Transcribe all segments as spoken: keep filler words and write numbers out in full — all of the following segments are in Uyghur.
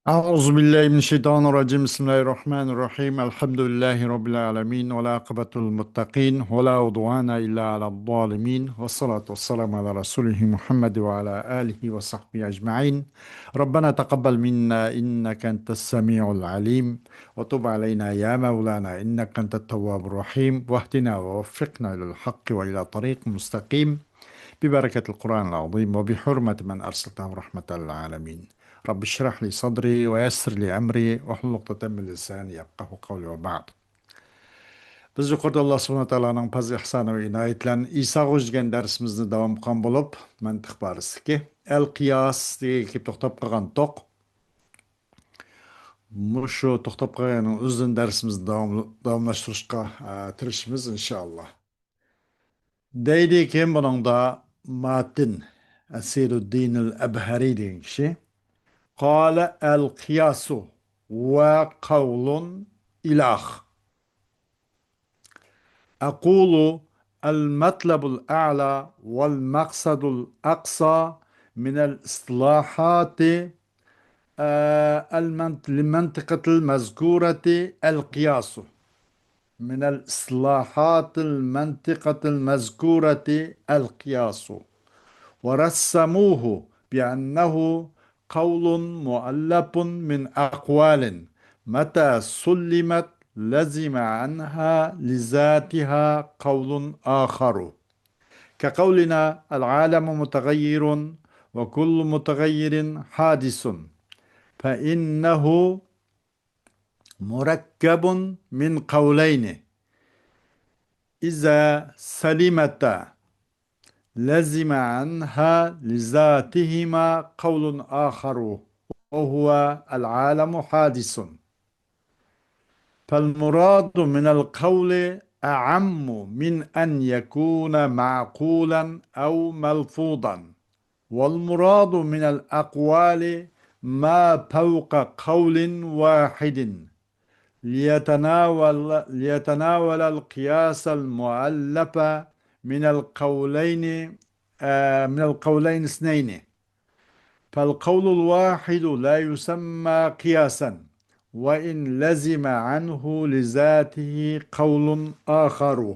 أعوذ بالله من الشيطان الرجيم. بسم الله الرحمن الرحيم. الحمد لله رب العالمين، والعاقبة للمتقين، ولا عدوان إلا على الظالمين، والصلاة والسلام على رسوله محمد وعلى آله وصحبه أجمعين. ربنا تقبل منا إنك أنت السميع العليم، وتب علينا يا مولانا إنك أنت التواب الرحيم، واهدنا ووفقنا إلى الحق وإلى طريق مستقيم، ببركة القرآن العظيم وبحرمة من أرسلته رحمة للعالمين. رب اشرح لي صدري ويسر لي أمري واحلل عقدة من لساني يفقهوا قولي وبعد. بىز يۇقىرىدا ئاللا سۇبھانەھۇ ۋە تائالانىڭ پەزلى، ئىھسانى ۋە ئىنايىتى بىلەن ئىساغۇچ دېگەن دەرسىمىزنى داۋام قىلغان بولۇپ، مەنتىق بارىسىدىكى ئەل قىياس دېگەن گەپكە توختاپ قالغانتۇق. مۇشۇ توختاپ قالغاننىڭ ئۆزىدىن دەرسىمىزنى داۋام-، داۋاملاشتۇرۇشقا، ئە، تىرىشىمىز، ئىنشائاللا. دەيدىكىن، بۇنىڭدا ماتىن ئەسىرۇددىنىل ئەبھەرى دېگەن كىشى، قال القياس وقول إلخ. أقول المطلب الأعلى والمقصد الأقصى من الاصطلاحات، آه، المنط-، المنطقة المذكورة القياس. من الاصطلاحات المنطقة المذكورة القياس، ورسموه بأنه قول مؤلف من أقوال متى سلمت لزم عنها لذاتها قول آخر، كقولنا العالم متغير وكل متغير حادث، فإنه مركب من قولين إذا سلمتا لزم عنها لذاتهما قول آخر، وهو العالم حادث. فالمراد من القول أعم من أن يكون معقولا أو ملفوظا، والمراد من الأقوال ما فوق قول واحد، ليتناول، ليتناول القياس المؤلف من القولين، آه، من القولين اثنين. فالقول الواحد لا يسمى قياسا، وإن لزم عنه لذاته قول آخر.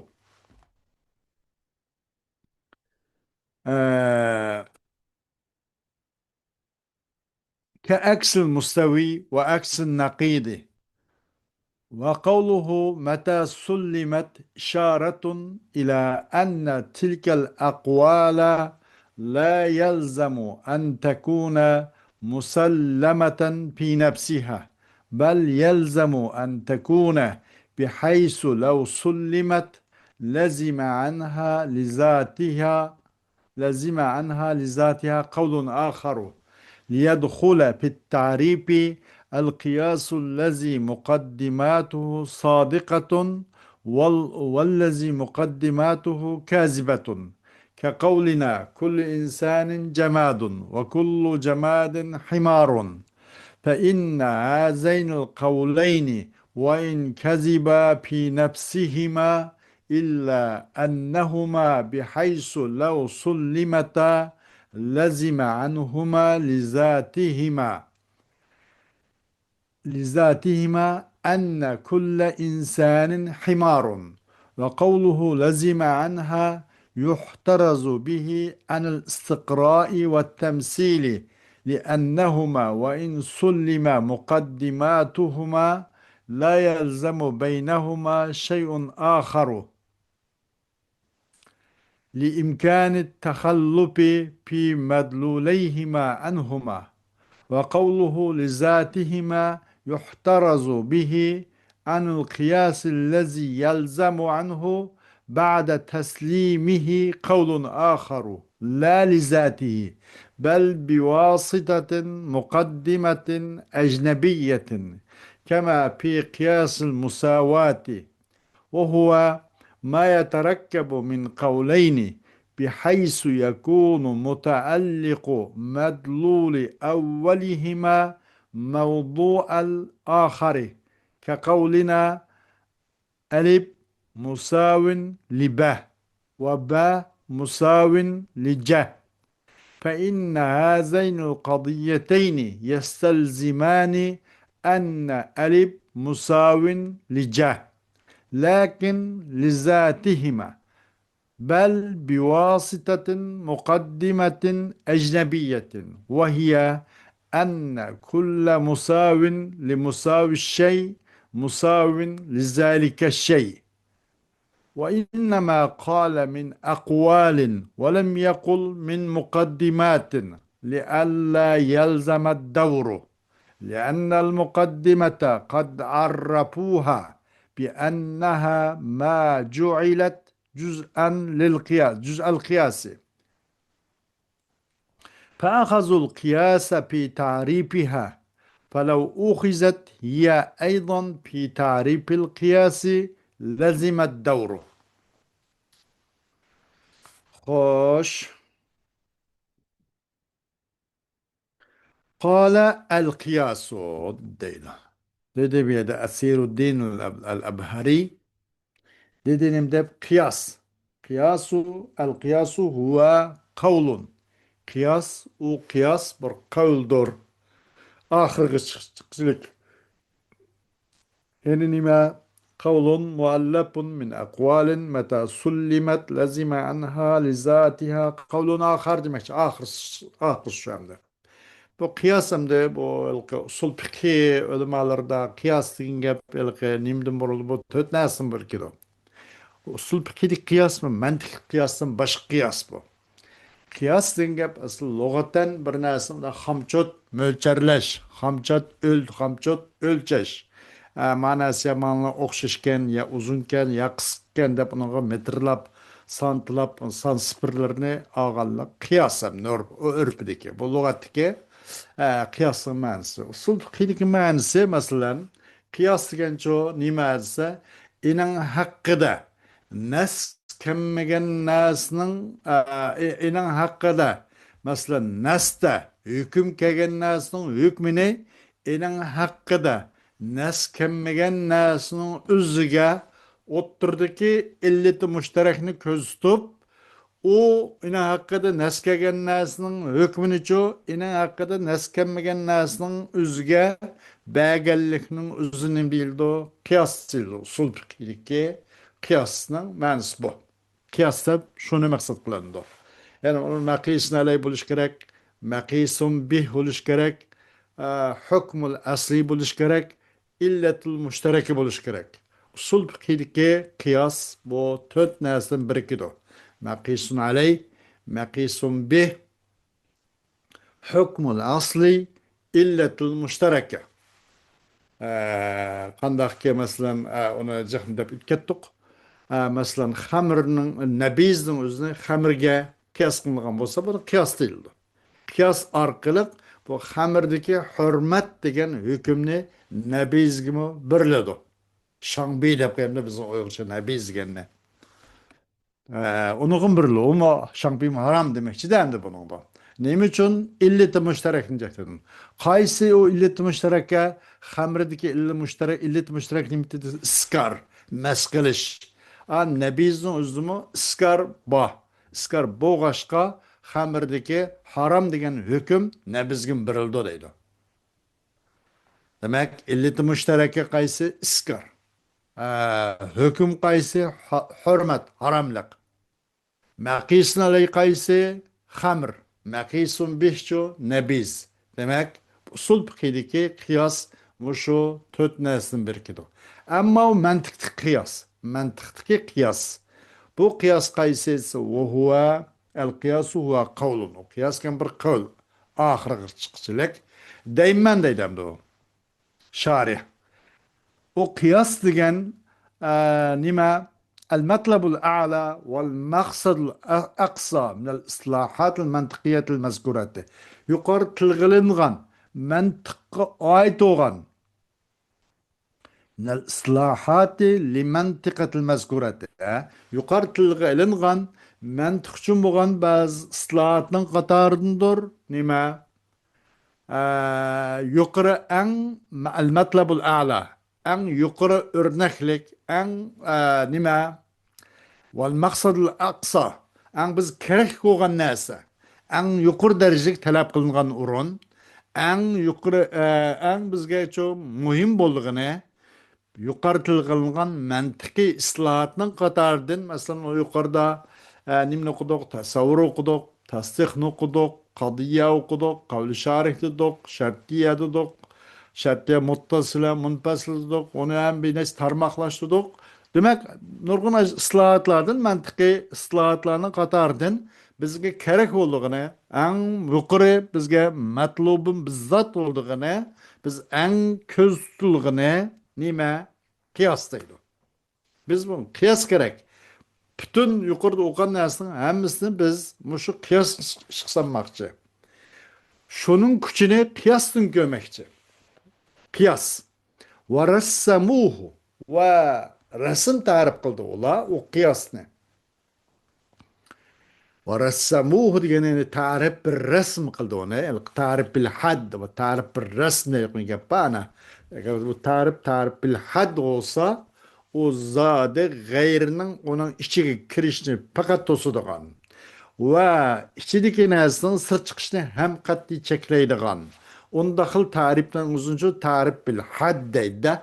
آه، كعكس المستوي وعكس النقيض. وقوله متى سلمت إشارة إلى أن تلك الأقوال لا يلزم أن تكون مسلمة في نفسها، بل يلزم أن تكون بحيث لو سلمت لزم عنها لذاتها، لزم عنها لذاتها قول آخر، ليدخل في التعريف القياس الذي مقدماته صادقة وال-، والذي مقدماته كاذبة، كقولنا كل إنسان جماد وكل جماد حمار، فإن هذين القولين وإن كذبا في نفسهما إلا أنهما بحيث لو سلمتا لزم عنهما لذاتهما، لذاتهما أن كل إنسان حمار. وقوله لزم عنها يحترز به عن الاستقراء والتمثيل، لأنهما وإن سلم مقدماتهما لا يلزم بينهما شيء آخر، لإمكان التخلف في مدلوليهما عنهما. وقوله لذاتهما يحترز به عن القياس الذي يلزم عنه بعد تسليمه قول آخر لا لذاته، بل بواسطة مقدمة أجنبية، كما في قياس المساواة، وهو ما يتركب من قولين بحيث يكون متعلق مدلول أولهما موضوع الآخر، كقولنا ألف مساو لب، وب مساو لج، فإن هذين القضيتين يستلزمان أن ألف مساو لج، لكن لذاتهما، بل بواسطة مقدمة أجنبية، وهي أن كل مساو لمساو الشيء مساو لذلك الشيء. وإنما قال من أقوال ولم يقل من مقدمات لئلا يلزم الدور، لأن المقدمة قد عرفوها بأنها ما جعلت جزءا للقياس، جزء القياس. فأخذوا القياس في تعريفها، فلو أخذت هي أيضا في تعريف القياس لزم الدور. خوش. قال القياس دەيدۇ. دېدى بۇ يەردە ئەسىرۇددىن ئەل-، ئەل-ئەبھەرى. دېدى نېمە دەپ؟ قىياس. قىياسۇ، ئەل قىياسۇ ھۇۋە قەۋلۇن. قىياس، ئۇ قىياس بىر قەۋلدۇر. ئاخىرغا چىقىشلىك. يەنى نېمە؟ قەۋلۇن مۇئەللەپۇن مىن ئەقۋالىن مەتە سۇللىمەت لەزىمە ئەنھا لىزاتىھا قەۋلۇن ئاخار دېمەكچى. ئاخىرسى، ئاخىرسى شۇ ئەمدى. بۇ قىياس ئەمدى بۇ ھېلىقى ئۇسۇل پىقھى ئۆلىمالىرىدا قىياس دېگەن گەپ ھېلىقى نېمىدىن بۇرۇلدى؟ بۇ تۆت نەرسىدىن بىرىكىدۇ. ئۇسۇل پىقھىدىكى قىياسمۇ مەنتىقلىق قىياستىن باشقا قىياس بۇ. قىياس دېگەن گەپ ئەسلى لۇغەتەن بىر نەرسىنى خامچوت مۆلچەرلەش، خامچوت ئۆل-، خامچوت ئۆلچەش. ئە، ماناسى يا ماڭا ئوخشاشكەن، يا ئۇزۇنكەن، يا قىسقىكەن دەپ ئۇنىڭغا مېتىرلاپ، سانتىلاپ، سان سىپىرلىرىنى ئالغانلىق قىياس ھەم ئۆرپ-، ئۆرپىدىكى، بۇ لۇغەتتىكى، ئە، قىياسنىڭ مەنىسى. ئۇسۇل پىقھىدىكى مەنىسى، مەسىلەن، قىياس دېگەنچۇ نېمە دېسە، ئېنىڭ ھەققىدە نەس كەلمىگەن نەرسىنىڭ، ئە، ئېنىڭ ھەققىدە، مەسىلەن، نەستە ھۆكۈم كەلگەن نەرسىنىڭ ھۆكمىنى ئېنىڭ ھەققىدە نەس كەلمىگەن نەرسىنىڭ ئۆزىگە ئوتتۇرىدىكى ئىللىتى مۇشتەرەكنى كۆزىتىپ، ئۇ ئېنىڭ ھەققىدە نەس كەلگەن نەرسىنىڭ ھۆكمىنىچۇ، ئېنىڭ ھەققىدە نەس كەلمىگەن نەرسىنىڭ ئۆزىگە بەرگەنلىكنىڭ ئۆزى نېمە دېيىلىدۇ؟ قىياس دېيىلىدۇ. ئۇسۇل پىقھىدىكى قىياسنىڭ مەنىسى بۇ. قىياس دەپ شۇنى مەقسەت قىلىنىدۇ. يەنى ئۇنىڭ مەقىسۇن ئەلەي بولۇش كېرەك، مەقىسۇن بىھ بولۇش كېرەك، ئە، ھۆكمۇل ئەسلى بولۇش كېرەك، ئىللەتۇل مۇشتەرەكە بولۇش كېرەك. ئۇسۇل پىقھىدىكى قىياس بۇ تۆت نەرسىدىن بىرىكىدۇ. مەقىسۇن ئەلەي، مەقىسۇن بىھ، ھۆكمۇل ئەسلى، ئىللەتۇل مۇشتەرەكە. ئە، قانداقكى، مەسىلەن، ئە، ئۇنى جىقنى دەپ ئۆتۈپ كەتتۇق. ئە، مەسىلەن، خەمرنىڭ، نەبىزنىڭ ئۆزىنى خەمرگە قىياس قىلىنغان بولسا، بۇنى قىياس دېيىلىدۇ. قىياس ئارقىلىق بۇ خەمردىكى ھۆرمەت دېگەن ھۆكۈمنى نەبىزگىمۇ بېرىلىدۇ. شاڭبى دەپ قويامدۇ بىزنىڭ ئۇيغۇرچە نەبىز دېگەننى. ئە، ئۇنىڭغىمۇ بېرىلىدۇ. ئۇمۇ شاڭبىمۇ ھارام دېمەكچىدە ئەمدى بۇنىڭدا. نېمە ئۈچۈن؟ ئىللىتى مۇشتەرەكنى جەھدىدىن. قايسى ئۇ ئىللىتى مۇشتەرەككە؟ خەمردىكى ئىللىتى مۇشتەرەك، ئىللىتى مۇشتەرەك نېمە دېدى؟ ئىسكار، مەست قىلىش. ئا، نەبىزنىڭ ئۆزىدىمۇ ئىسكار بار. ئىسكار بولغاچقا، خەمردىكى ھارام دېگەن ھۆكۈم نەبىزگىمۇ بېرىلىدۇ دەيدۇ. دېمەك، ئىللىتى مۇشتەرەككە قايسى؟ ئىسكار. ئە، ھۆكۈم قايسى؟ ھا-، ھۆرمەت، ھاراملىق. مەقىسۇن ئەلەي قايسى؟ خەمر. مەقىسۇن بىھچۇ؟ نەبىز. دېمەك، ئۇسۇل پىقھىدىكى قىياس مۇشۇ تۆت نەرسىدىن بىرىكىدۇ. ئەمما ئۇ مەنتىقتىكى قىياس. مەنتىقتىكى قىياس. بۇ قىياس قايسى؟ وهو القياس هو قول. ئۇ قىياس دېگەن بىر قەۋل. ئاخىرىغا چىققۇچىلىك دەيمەن دەيدۇ ئەمدى ئۇ. شارىھ. ئۇ قىياس دېگەن، ئە، نېمە؟ المطلب الأعلى والمقصد الأقصى من الإصطلاحات المنطقية المذكورة. يۇقىرى تىلغا ئېلىنغان مەنتىققا ئائىت بولغان من الإصطلاحات المنطقية المذكورة. ھە؟ يۇقىرى تىلغا ئېلىنغان مەنتىق ئۈچۈن بولغان بەزى ئىستىلاھاتنىڭ قاتارىدىندۇر. نېمە؟ ئە، يۇقىرى ئەڭ مە-، المطلب الأعلى، ئەڭ يۇقىرى ئۆرنەكلىك، ئەڭ، ئە، نېمە؟ والمقصد الأقصى، ئەڭ بىز كېرەك بولغان نەرسە، ئەڭ يۇقىرى دەرىجىلىك تەلەپ قىلىنغان ئورۇن، ئەڭ يۇقىرى، ئە، ئەڭ بىزگە چوڭ مۇھىم بولىدىغىنى، يۇقىرى تىلغا ئېلىنغان مەنتىقىي ئىسلاھاتنىڭ قاتارىدىن، مەسىلەن، ئۇ يۇقىرىدا، ئە، نېمىنى ئوقۇدۇق؟ تەسەۋۋۇر ئوقۇدۇق، تەستىقنى ئوقۇدۇق، قەزىيە ئوقۇدۇق، قەۋلى شارىھ دېدۇق، شەرتىيە دېدۇق، شەرتىيە مۇتتەسىلە، مۇنپەسىل دېدۇق، ئۇنى ھەم بىر نەچچە تارماقلاشتۇردۇق. دېمەك، نۇرغۇن ئىسلاھاتلاردىن، مەنتىقىي ئىسلاھاتلارنىڭ قاتارىدىن بىزگە كېرەك بولىدىغىنى، ئەڭ يۇقىرى بىزگە مەتلۇبۇن بىززات بولىدىغىنى، بىز ئەڭ كۆز تۇتىدىغىنى نېمە؟ قىياس دەيدۇ. بىز بۇ قىياس كېرەك. پۈتۈن يۇقىرىدا ئوقۇغان نەرسىنىڭ ھەممىسىنى بىز مۇشۇ قىياس ئىشقا سالماقچى. شۇنىڭ كۈچىنى قىياستىن كۆرمەكچى. قىياس. ۋە رەسسەمۇھۇ. ۋە رەسىم تەرىپ قىلدى ئۇلار ئۇ قىياسنى. ۋە رەسسەمۇھۇ دېگەن، يەنى تەرىپ بىر رەسىم قىلدى ئۇنى. يەنى تەرىپ بىل ھەد ۋە تەرىپ بىر رەسىم دەيدىغان گەپ بار ئەنە. ئەگەر بۇ تەرىپ، تەرىپ بىل ھەد بولسا، ئۇ زادى غەيرىنىڭ ئۇنىڭ ئىچىگە كىرىشىنى پەقەت توسىدىغان ۋە ئىچىدىكى نەرسىنىڭ سىرت چىقىشىنى ھەم قەتئىي چەكلەيدىغان، ئۇنداق خىل تەرىپنىڭ ئۇزۇنچە تەرىپ بىل ھەد دەيدۇ.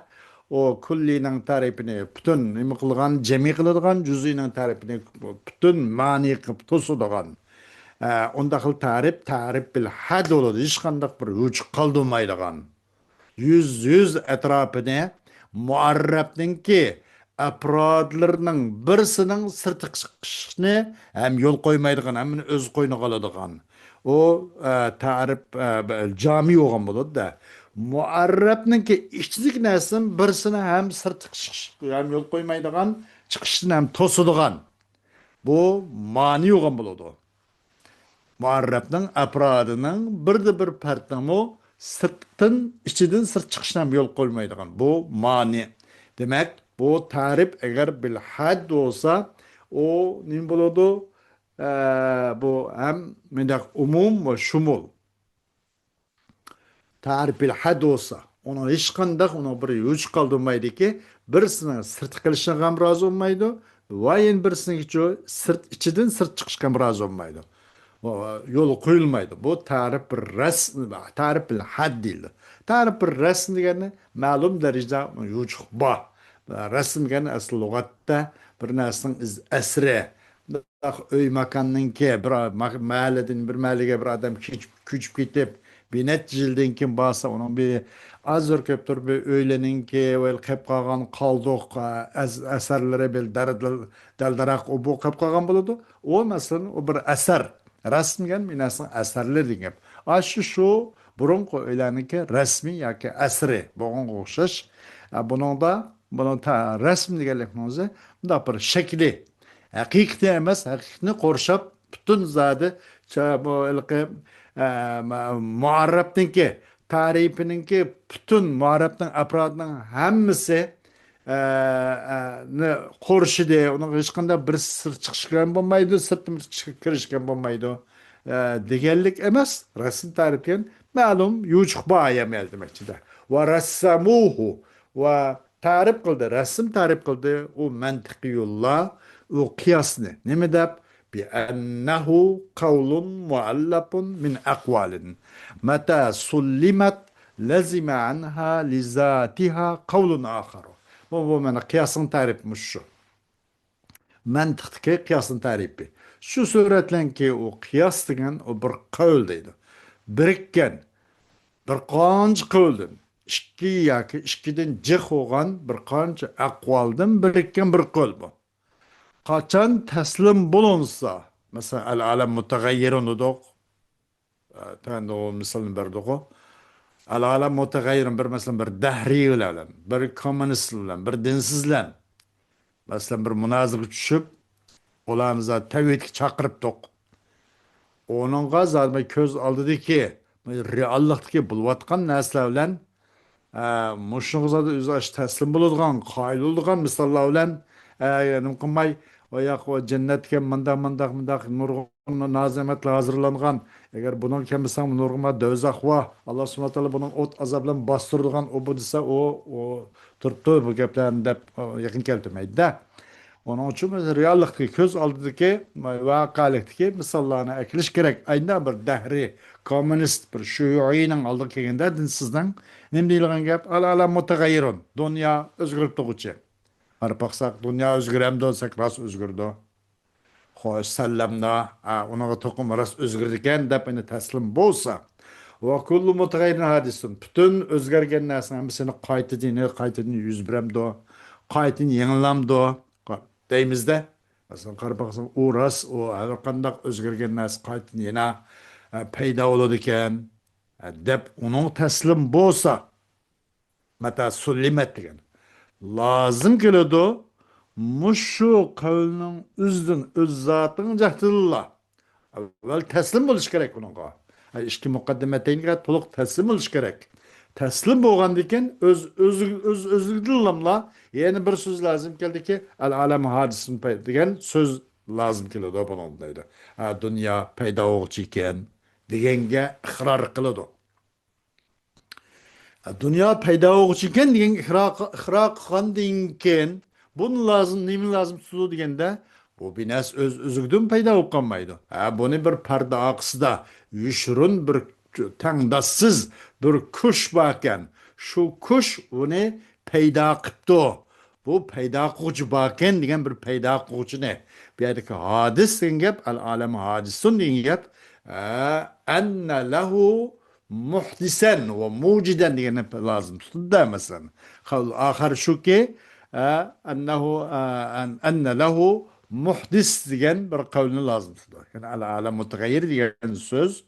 ئۇ كۈللىنىڭ تەرىپىنى پۈتۈن نېمە قىلغان، جەمئىي قىلىدىغان، جۈزئىينىڭ تەرىپىنى پۈتۈن مەنئى قىلىپ توسىدىغان، ئە، ئۇنداق خىل تەرىپ، تەرىپ بىل ھەد بولىدۇ. ھېچقانداق بىر يوچۇق قالدۇرمايدىغان. يۈز يۈز ئەتراپىنى مۇئەررەپنىڭكى ئەپرادلىرىنىڭ بىرسىنىڭ سىرتقا چىقىشىنى ھەم يول قويمايدىغان، ھەممىنى ئۆز قوينىغا ئالىدىغان. ئۇ، ئە، تەرىپ، ئە، بە-، جامى بولغان بولىدۇ-دە. مۇئەررەپنىڭكى ئىچىدىكى نەرسىدىن بىرسىنى ھەم سىرتقا چىقىش، ھەم يول قويمايدىغان، چىقىشتىن ھەم توسىدىغان. بۇ مانى بولغان بولىدۇ. مۇئەررەپنىڭ ئەپرادىنىڭ بىردە بىر پەردنىڭمۇ سىرتتىن، ئىچىدىن سىرت چىقىشىنى ھەم يول قويمايدىغان. بۇ مانى. دېمەك، بۇ تەرىپ ئەگەر بىل ھەد بولسا، ئۇ نېمە بولىدۇ؟ ئە، بۇ ھەم مۇنداق ئومۇم ۋە شۇمۇل. تەرىپ بىل ھەد بولسا، ئۇنىڭ ھېچقانداق، ئۇنىڭ بىر يوچۇق قالدۇرمايدۇكى، بىرسىنىڭ سىرتقا كېلىشىگە ھەم رازى بولمايدۇ، ۋە يەنە بىرسىنىڭكى چۇ-، سىرت، ئىچىدىن سىرت چىقىشقا ھەم رازى بولمايدۇ. ئۇ يول قويۇلمايدۇ. بۇ تەرىپ بىر رەسم، تەرىپ بىل ھەد دېيىلىدۇ. تەرىپ بىر رەسم دېگەننى مەلۇم دەرىجىدە يوچۇق بار. رەسىم دېگەن ئەسلى لۇغەتتە بىر نەرسىنىڭ ئىز، ئەسىرى. ئۆي ماكاننىڭكى بىر ما-، مەھەللىدىن بىر مەھەللىگە بىر ئادەم كۆچۈپ، كۆچۈپ كېتىپ، بىر نەچچە يىلدىن كېيىن بارسا، ئۇنىڭ بىر ئاز زور كۆپ تۇر بىر ئۆيلەرنىڭكى ۋە قېلىپ قالغان قالدۇق، ئە-، ئەس-، ئەسەرلىرى بىر دەل-، دەل-، دەل-دەرەخ ئۇ بۇ قېلىپ قالغان بولىدۇ. ئۇ مەسىلەن، ئۇ بىر ئەسەر. رەسىم دېگەن بىر نەرسىنىڭ ئەسەرلىرى دېگەن گەپ. ئاشۇ شۇ بۇرۇنقى ئۆيلەرنىڭكى رەسمى ياكى ئەسىرى بولغانغا ئوخشاش. ئە، بۇنىڭدا، بۇنىڭ تا-، رەسىم دېگەنلىكنىڭ ئۆزى مۇنداق بىر شەكلى. ھەقىقىتى ئەمەس، ھەقىقىتىنى قورشاپ، پۈتۈن زادى چا-، بۇ ھېلىقى، ئە، مۇ-، مۇئەررەپنىڭكى، تەرىپنىڭكى پۈتۈن مۇئەررەپنىڭ ئەپرادىنىڭ ھەممىسى، ئە، ئە، نى قورشىدى. ئۇنىڭغا ھېچقانداق بىر سىرت چىقىشقا بولمايدۇ، سىرتتىن بىر چىقىپ كىرىشكە بولمايدۇ، ئە، دېگەنلىك ئەمەس. رەسىم تەرىپ دېگەن مەلۇم يوچۇق بار ئەمەل دېمەكچىدە. ۋە رەسسەمۇھۇ ۋە تەرىپ قىلدى، رەسىم تەرىپ قىلدى ئۇ مەنتىقىي يوللار، ئۇ قىياسنى. نېمە دەپ؟ بىئەننەھۇ قەۋلۇن مۇئەللەپۇن مىن ئەقۋالىن مەتە سۇللىمەت لەزىمە ئەنھا لىزاتىھا قەۋلۇن ئاخەرۇ. بۇ، بۇ مانا قىياسنىڭ تەرىپى مۇشۇ. مەنتىقتىكى قىياسنىڭ تەرىپى. شۇ سۈرەتلەنكى ئۇ قىياس دېگەن ئۇ بىر قەۋل دەيدۇ. بىرىككەن بىر قانچە قەۋلدىن، ئىككى ياكى ئىككىدىن جىق بولغان بىر قانچە ئەقۋالدىن بىرىككەن بىر قەۋل بۇ. قاچان تەسلىم بولۇنسا، مەسىلەن، ئەل ئالەم مۇتەغەييىرۇن دېدۇق. ئە، تۆۋەندە ئۇ مىسالنى بەردۇقۇ. ئەل ئالەم مۇتەغەييىرۇن، بىر، مەسىلەن، بىر دەھرىيلەر بىلەن، بىر كوممۇنىستلار بىلەن، بىر دىنسىزلەر بىلەن، مەسىلەن، بىر مۇنازىرىگە چۈشۈپ، ئۇلارنى زادى تەۋھىدكە چاقىرىپتۇق. ئۇنىڭغا زادى كۆز ئالدىدىكى، رېئاللىقتىكى بولۇۋاتقان نەرسىلەر بىلەن، ئە، مۇشۇنىڭغا زادى ئۆزى ئاشۇ تەسلىم بولىدىغان، قايىل بولىدىغان مىساللار بىلەن، ئە، نېمە قىلماي، ئۇ ياق، ئۇ جەننەتكە مۇنداق، مۇنداق، مۇنداق نۇرغۇن ناز-نېمەتلەر ھازىرلانغان. ئەگەر بۇنىڭغا كەلمىسەڭ، نۇرغۇن دوزاخ بار. ئاللا سۇبھانەھۇ ۋە تائالا بۇنىڭ ئوت ئازابى بىلەن باستۇرىدىغان، ئۇ بۇ دېسە، ئۇ، ئۇ تۇرۇپتۇ بۇ گەپلەرنى دەپ، ئۇ يېقىن كەلتۈرمەيدۇ-دە. ئۇنىڭ ئۈچۈن بىز رېئاللىقتىكى، كۆز ئالدىدىكى، ۋەقەلىكتىكى مىساللارنى ئەكېلىش كېرەك. ئاينا بىر دەھرىي، كوممۇنىست، بىر شيۇئىينىڭ ئالدىغا كەلگەندە دىنسىزنىڭ نېمە دېيىلغان گەپ؟ ئەل ئالەم مۇتەغەييىرۇن. دۇنيا ئۆزگىرىپ تۇرغۇچى. قاراپ باقساق، دۇنيا ئۆزگىرەمدۇ دېسەك، راست ئۆزگىرىدۇ. خوش، سەللەمدا، ئا، ئۇنىڭغا توقۇنما، راست ئۆزگىرىدىكەن دەپ ئەنە تەسلىم بولسا. ۋە كۇللۇ مۇتەغەييىرىن ھادىسۇن. پۈتۈن ئۆزگەرگەن نەرسىنىڭ ھەممىسىنى قايتىدىن، قايتىدىن يۈز بېرەمدۇ؟ قايتىدىن يېڭىلامدۇ؟ دەيمىزدە. مەسىلەن، قاراپ باقساڭ، ئۇ راست، ئۇ ھەر قانداق ئۆزگەرگەن نەرسە قايتىدىن يەنە، ئە، پەيدا بولىدىكەن، ئە، دەپ ئۇنىڭغا تەسلىم بولسا. مەتە سۇللىمەت دېگەن. لازىم كېلىدۇ. مۇشۇ قەۋلنىڭ ئۆزىدىن، ئۆز زاتىنىڭ جەھدىدىنلا. ئەۋۋەل تەسلىم بولۇش كېرەك ئۇنىڭغا. ئىككى مۇقەددىمەتەينگە تولۇق تەسلىم بولۇش كېرەك. تەسلىم بولغاندىن كېيىن ئۆز، ئۆز، ئۆز، ئۆزلۈكىدىنلا يەنە بىر سۆز لازىم كېلىدىكى، ئەل ئالەم ھادىسىن پەي-، دېگەن سۆز لازىم كېلىدۇ بۇنىڭدا دەيدۇ. ھە، دۇنيا پەيدا بولغۇچى ئىكەن دېگەنگە ئىقرار قىلىدۇ. دۇنيا پەيدا بولغۇچى ئىكەن دېگەن ئىقرار، ئىقرار قىلغاندىن كېيىن، بۇنى لازىم، نېمە لازىم تۇتىدۇ دېگەندە، بۇ بىر نەرسە ئۆز ئۆزلۈكىدىن پەيدا بولۇپ قالمايدۇ. ھە، بۇنى بىر پەردە ئارقىسىدا يوشۇرۇن، بىر تەڭداشسىز بىر كۈچ باركەن. شۇ كۈچ ئۇنى پەيدا قىپتۇ. بۇ پەيدا قىلغۇچى باركەن دېگەن بىر پەيدا قىلغۇچىنى. بۇ يەردىكى ھادىس دېگەن گەپ، ئەل ئالەم ھادىسۇن دېگەن گەپ. ئە، ئەننە لەھۇ مۇھدىسەن ۋە مۇجىدەن دېگەننى لازىم تۇتىدۇ-دە، مەسىلەن. قەۋل ئاخار شۇكى، ئە، ئەننەھۇ، ئە، ئەن-، ئەننە لەھۇ مۇھدىس دېگەن بىر قەۋلنى لازىم تۇتىدۇ. يەنى ئەل ئالەم مۇتەغەييىر دېگەن سۆز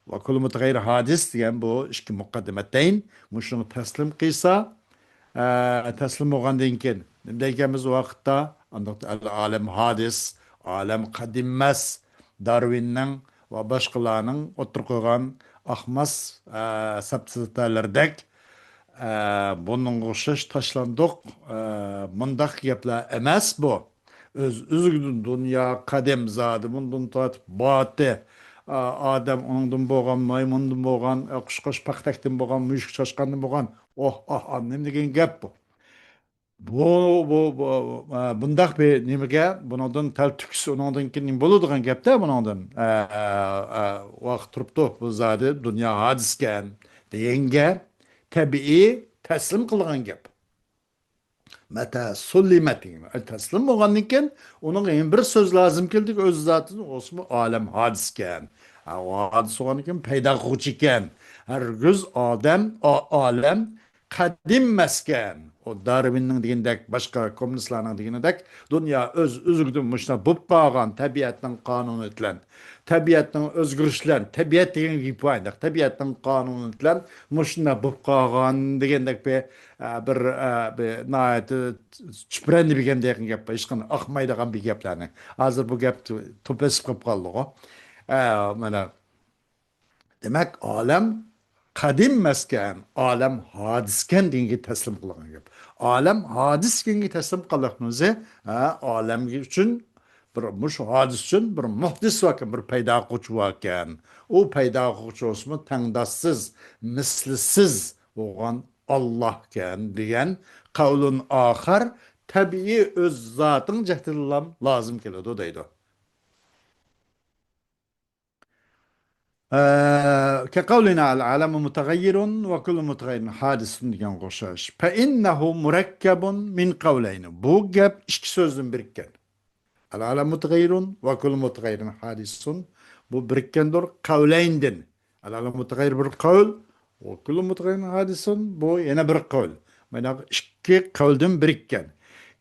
ۋە كۇللۇ مۇتەغەييىر ھادىس دېگەن بۇ ئىككى مۇقەددىمەتەين مۇشۇنى تەسلىم قىلسا، ئە، تەسلىم بولغاندىن كېيىن نېمە دەيدىكەنمىز ۋاقىتتا؟ ئانداق ئەل ئالەم ھادىس، ئالەم قەدىم ئەمەس، دارۋىننىڭ ۋە باشقىلارنىڭ ئوتتۇرىغا قويغان ئاقماس، ئە، سەپسەتەلىرىدەك، ئە، بۇنىڭغا ئوخشاش تاشلاندۇق، ئە، مۇنداق گەپلەر ئەمەس بۇ. ئۆز-ئۆزىدىن دۇنيا قەدىم زادى مۇندىن تارتىپ بارتى. ئا-، ئادەم ئۇنىڭدىن بولغان، مايمۇندىن بولغان، ئە، قۇشقاچ پاختەكتىن بولغان، مۈشۈك چاشقاندىن بولغان. ئوھ، ئاھ، ئاھ، نېمە دېگەن گەپ بۇ؟ بۇ، بۇ، بۇ، ئە، بۇنداق بىر نېمىگە، بۇنىڭدىن تەل تۈكسە، ئۇنىڭدىن كېيىن نېمە بولىدىغان گەپتە بۇنىڭدىن. ئە، ئە، ئە، ۋاقىت تۇرۇپتۇ، بۇ زادى دۇنيا ھادىسىكەن دېگەنگە تەبىئىي تەسلىم قىلغان گەپ. مەتە سۇللىمەت دېگەن. تەسلىم بولغاندىن كېيىن ئۇنىڭغا يەنە بىر سۆز لازىم كېلىدۇ، ئۆز زاتىدىن، ئۇسمۇ ئالەم ھادىسكەن. ھە، ئۇ ھادىس بولغاندىن كېيىن پەيدا قىلغۇچى ئىكەن. ھەرگىز ئادەم، ئا-، ئالەم قەدىم ئەمەسكەن. ئۇ دارۋىننىڭ دېگىنىدەك، باشقا كوممۇنىستلارنىڭ دېگىنىدەك، دۇنيا ئۆز-ئۆزلۈكىدىن مۇشۇنداق بولۇپ قالغان، تەبىئەتنىڭ قانۇنى بىلەن، تەبىئەتنىڭ ئۆزگىرىشى بىلەن، تەبىئەت دېگەن گېپى بار ئەمدى، تەبىئەتنىڭ قانۇنى بىلەن مۇشۇنداق بولۇپ قالغان دېگەندەك بىر، ئە، بىر، ئە، بىر ناھايىتى چۈپرەندە بىر گەپ دېگەن گەپ بار. ھېچقانداق ئاقمايدىغان بىر گەپلەرنى. ھازىر بۇ گەپ توپ بېسىپ قېلىپ قالدىغۇ. ئە، مانا. دېمەك، ئالەم قەدىم ئەمەسكەن، ئالەم ھادىسكەن دېگەنگە تەسلىم قىلغان گەپ. ئالەم ھادىس دېگەنگە تەسلىم قىلغان ئۆزى، ھە، ئالەم ئۈچۈن بىر، مۇشۇ ھادىس ئۈچۈن بىر مۇھدىس باركەن، بىر پەيدا قىلغۇچى باركەن. ئۇ پەيدا قىلغۇچى بولسىمۇ تەڭداشسىز، مىسلىسىز بولغان ئاللاھكەن دېگەن قەۋلۇن ئاخار تەبىئىي ئۆز زاتىنىڭ جەھدىدىنلا لازىم كېلىدۇ دەيدۇ. ئە، كقولنا العالم متغير وكل متغير حادث دېگەنگە ئوخشاش. فإنه مركب من قولين. بۇ گەپ ئىككى سۆزدىن بىرىككەن. العالم متغير وكل متغير حادث. بۇ بىرىككەندۇر قوليندىن. العالم متغير بىر قول، وكل متغير حادث، بۇ يەنە بىر قول. مانا ئىككى قولدىن بىرىككەن.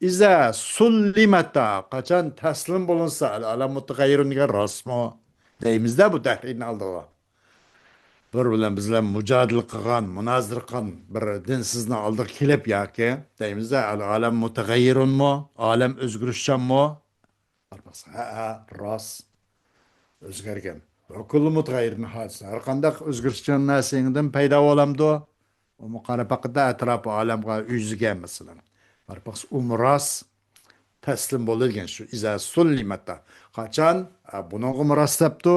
إذا سلمتا، قاچان تەسلىم بولۇنسا، العالم متغير دېگەن راستمۇ؟ دەيمىزدە، بۇ تەھرىرنى ئالدىغا. بىر بىلەن بىز بىلەن مۇجادىلە قىلغان، مۇنازىرە قىلغان بىر دىنسىزنىڭ ئالدىغا كېلىپ ياكى دەيمىزدە، ئەل ئالەم مۇتەغەييىرۇنمۇ؟ ئالەم ئۆزگىرىشچانمۇ؟ ھە، ھە، راست. ئۆزگەرگەن. ۋە كۇللۇ مۇتەغەييىرىن ھادىس. ھەر قانداق ئۆزگىرىشچان نەرسە يېڭىدىن پەيدا بولامدۇ؟ ئۇمۇ قاراپ باققاندا ئەتراپى ئالەمگە يۈزىگەن مەسىلەن. قاراپ باقسا ئۇمۇ راست. تەسلىم بولىدىكەن شۇ ئىزا سۇللىمەتتا. قاچان، ئە، بۇنىڭغىمۇ راست دەپتۇ.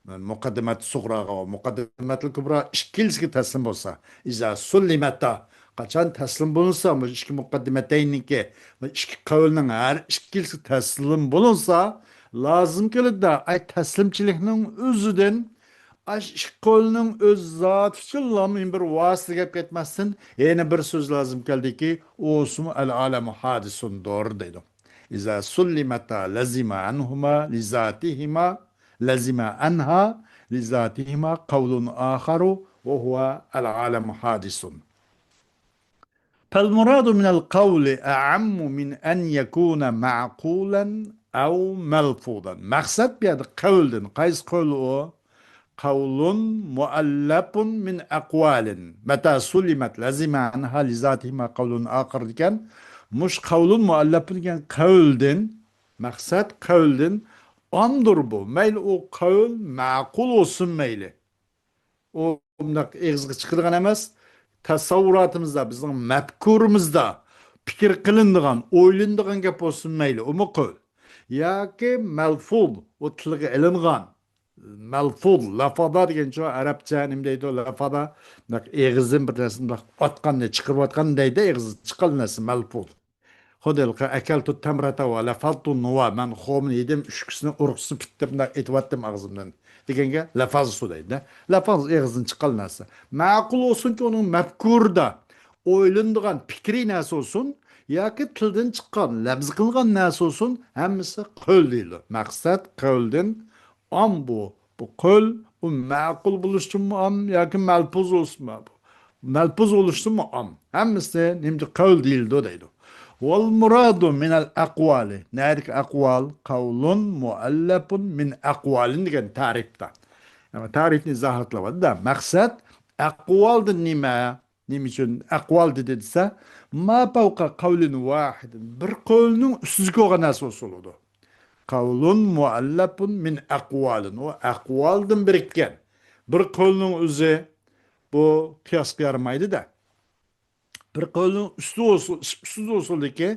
مۇقەددىمەت سۇغراغا ۋە مۇقەددىمەتىل كۇبرا ئىككىلىسىگە تەسلىم بولسا. ئىزا سۇللىمەتتا. قاچان تەسلىم بولۇنسا، مۇشۇ ئىككى مۇقەددىمەتەينىكى، مۇشۇ ئىككى قەۋلنىڭ ھەر ئىككىلىسى تەسلىم بولۇنسا، لازىم كېلىدۇ. ئاي، تەسلىمچىلىكنىڭ ئۆزىدىن، ئاش ئىككى قەۋلنىڭ ئۆز زاتى ئۈچۈنلا مۇھىم بىر ۋاسىتە گەپ كەتمەستىن، يەنە بىر سۆز لازىم كەلدىكى، ئۇسمۇ ئەل ئالەمۇ ھادىسۇندۇر دەيدۇ. إذا سلمتا لزم عنهما لذاتهما، لزم عنها لذاتهما قول آخر وهو العالم حادث. فالمراد من القول أعم من أن يكون معقولا أو ملفوظا. مەقسەت بۇ يەردە قەۋلدىن، قايسى قەۋل ئۇ؟ قول مؤلف من أقوال. متى سلمت لزم عنها لذاتهما قول آخر دېگەن، مۇش قول مؤلف دېگەن قەۋلدىن، مەقسەت قەۋلدىن ئامدۇر بۇ. مەيلى ئۇ قەۋل مەقۇل بولسۇن مەيلى. ئۇ مۇنداق ئېغىزغا چىقىدىغان ئەمەس. تەسەۋۋۇراتىمىزدا، بىزنىڭ مەپكۇرىمىزدا پىكىر قىلىنىدىغان، ئويلىنىدىغان گەپ بولسۇن مەيلى، ئۇمۇ قەۋل. ياكى مەلفۇز، ئۇ تىلغا ئېلىنغان. مەلفۇز، لەفەزە دېگەنچۇ ئەرەبچە نېمە دەيدۇ؟ لەفەزە، مۇنداق ئېغىزدىن بىر نەرسىنى مۇنداق ئاتقاننى، چىقىرىۋاتقان دەيدۇ، ئېغىزدىن چىققان نەرسە مەلفۇز. خۇددى ھېلىقى أكلت التمرة ولفظت النوى، مەن خورمىنى يېدىم، ئۈشكىسىنى، ئۇرۇقىسىنى پۈتتەپ مۇنداق ئېتىۋەتتىم ئاغزىمدىن دېگەنگە لەفەزتۇ دەيدۇ. لەفەز ئېغىزدىن چىققان نەرسە. مەقۇل بولسۇنكى، ئۇنىڭ مەپكۇرىدا، ئويلىنىدىغان پىكرىي نەرسە بولسۇن ياكى تىلدىن چىققان، لەپز قىلىنغان نەرسە بولسۇن، ھەممىسى قەۋل دېيىلىدۇ. مەقسەت قەۋلدىن ئام بۇ. بۇ قەۋل، ئۇ مەقۇل بولۇشتىنمۇ ئام ياكى مەلپۇز بولسۇنمۇ بۇ؟ مەلپۇز بولۇشتىنمۇ ئام. ھەممىسى نېمىدە قەۋل دېيىلىدۇ دەيدۇ. والمراد من الأقوال. نەدىكى ئەقۋال؟ قول مؤلف من أقوال دېگەن تەرىپتە. يەنى تەرىپنى ئىزاھاتلاۋاتىدۇ. مەقسەت ئەقۋالدىن نېمە؟ نېمە ئۈچۈن ئەقۋال دېدى دېسە، ما فوقە قەۋلىن ۋاھىدىن، بىر قەۋلنىڭ ئۈستىدىكى بولغان نەرسە بولسا بولىدۇ. قەۋلۇن مۇئەللەپۇن مىن ئەقۋالىن، ئۇ ئەقۋالدىن بىرىككەن. بىر قەۋلنىڭ ئۆزى بۇ قىياسقا يارىمايدۇ-دە. بىر قەۋلنىڭ ئۈستى بولسا، ئۈستىدە بولسىدىكى،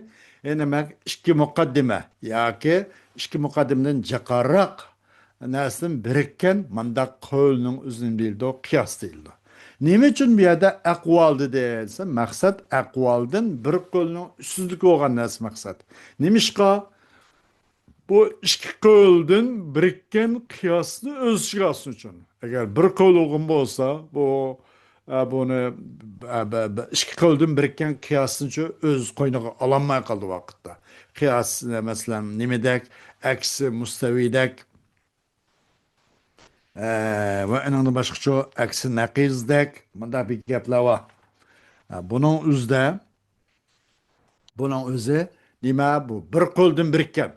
يەنى مەن ئىككى مۇقەددىمە ياكى ئىككى مۇقەددىمىدىن جاقارراق نەرسىدىن بىرىككەن مانداق قەۋلنىڭ ئۆزىنى دېيىلىدۇ، قىياس دېيىلىدۇ. نېمە ئۈچۈن بۇ يەردە ئەقۋال دېدى دېسە، مەقسەت ئەقۋالدىن بىر قەۋلنىڭ ئۈستىدىكى بولغان نەرسە مەقسەت. نېمىشقا؟ بۇ ئىككى قەۋلدىن بىرىككەن قىياسنى ئۆز ئىچىگە ئالسۇن ئۈچۈن. ئەگەر بىر قەۋل بولغان بولسا، بۇ، ئە، بۇنى، ئە، بە-، بە-، ئىككى قەۋلدىن بىرىككەن قىياسنىچۇ ئۆز قوينىغا ئالالماي قالدى ۋاقىتتا. قىياس، مەسىلەن، نېمىدەك، ئەكسى مۇستەۋىدەك، ئە، ۋە ئۇنىڭدىن باشقىچۇ ئەكسى نەقىزدەك مۇنداق بىر گەپلەر بار. ئە، بۇنىڭ ئۆزىدە، بۇنىڭ ئۆزى نېمە؟ بۇ بىر قەۋلدىن بىرىككەن.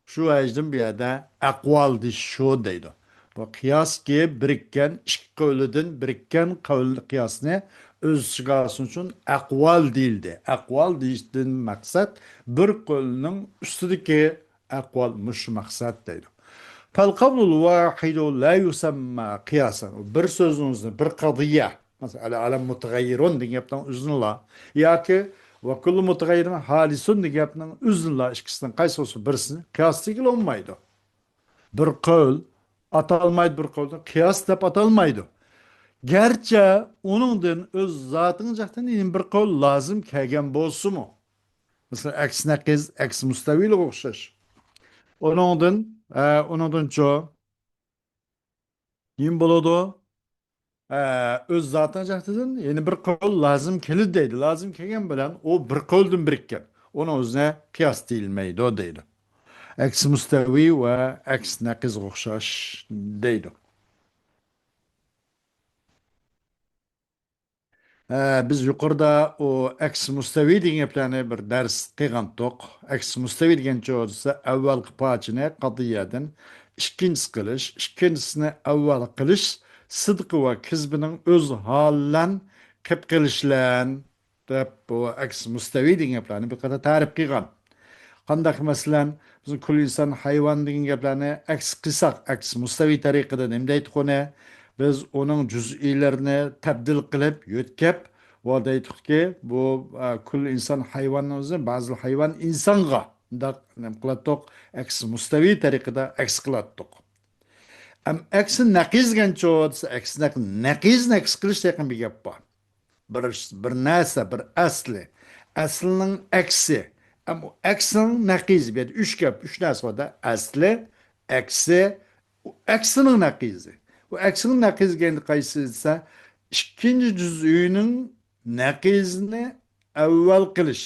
شۇ ۋەجىدىن بۇ يەردە ئەقۋال دېيىش شۇ دەيدۇ. بۇ قىياسكى بىرىككەن، ئىككى قەۋلىدىن بىرىككەن قەۋل قىياسنى ئۆز ئىچىگە ئالسۇن ئۈچۈن ئەقۋال دېيىلدى. ئەقۋال دېيىشتىن مەقسەت بىر قەۋلنىڭ ئۈستىدىكى ئەقۋال مۇشۇ مەقسەت دەيدۇ. فالقول الواحد لا يسمى قياسا. بىر سۆزنىڭ ئۆزىنى، بىر قەزىيە، مەسىلەن، ئەل ئالەم مۇتەغەييىرۇن دېگەن گەپنىڭ ئۆزىنىلا ياكى ۋە كۇللۇ مۇتەغەييىرىن ھادىسۇن دېگەن گەپنىڭ ئۆزىنىلا ئىككىسىنىڭ قايسى بولسا بىرسىنى قىياس دېگىلى بولمايدۇ. بىر قەۋل ئاتالمايدۇ، بىر قەۋلنى قىياس دەپ ئاتالمايدۇ. گەرچە ئۇنىڭدىن ئۆز زاتىنىڭ جەھەتتىن يەنە بىر قەۋل لازىم كەلگەن بولسىمۇ. مەسىلەن، ئەكس نەقىز، ئەكس مۇستەۋىلىگە ئوخشاش. ئۇنىڭدىن، ئە، ئۇنىڭدىنچۇ نېمە بولىدۇ؟ ئە، ئۆز زاتىنىڭ جەھەتتىن يەنە بىر قەۋل لازىم كېلىدۇ دەيدۇ. لازىم كەلگەن بىلەن ئۇ بىر قەۋلدىن بىرىككەن. ئۇنىڭ ئۆزىنى قىياس دېيىلمەيدۇ دەيدۇ. ئەكس مۇستەۋى ۋە ئەكس نەقىزغا ئوخشاش دەيدۇ. ئە، بىز يۇقىرىدا ئۇ ئەكس مۇستەۋى دېگەن گەپلەرنى بىر دەرس قىلغانتۇق. ئەكس مۇستەۋى دېگەنچۇ دېسە، ئەۋۋەلقى پارچىنى قەزىيەدىن ئىككىنچىسى قىلىش، ئىككىنچىسىنى ئەۋۋەل قىلىش، سىدقى ۋە كىزبىنىڭ ئۆز ھالى بىلەن قىلىپ قېلىش بىلەن دەپ، بۇ ئەكس مۇستەۋى دېگەن گەپلەرنى بىر قەدەر تەرىپ قىلغان. قانداق، مەسىلەن، بىز كۈللى ئىنسان ھايۋان دېگەن گەپلەرنى ئەكس قىلساق، ئەكس مۇستەۋى تەرىقىدە نېمە دەيتتۇق ئۇنى؟ بىز ئۇنىڭ جۈزئىيلىرىنى تەبدىل قىلىپ، يۆتكەپ، ۋە دەيتتۇقكى، بۇ، ئە، كۈللى ئىنسان ھايۋاننىڭ ئۆزى، بەزى ھايۋان ئىنسانغا مۇنداق نېمە قىلاتتۇق؟ ئەكس مۇستەۋى تەرىقىدە ئەكس قىلاتتۇق. ئەم، ئەكس نەقىز دېگەنچۇ دېسە، ئەكس نەق-، نەقىز، نەقىز قىلىش دېگەن بىر گەپ بار. بىر، بىر نەرسە، بىر ئەسلى. ئەسلىنىڭ ئەكسى. ئەم، ئەكسىنىڭ نەقىزى. بۇ يەردە ئۈچ گەپ، ئۈچ نەرسە بار-دە. ئەسلى، ئەكسى، ئەكسىنىڭ نەقىزى. بۇ ئەكسىنىڭ نەقىزى دېگەندە قايسى دېسە، ئىككىنچى جۈزئىنىڭ نەقىزىنى ئەۋۋەل قىلىش.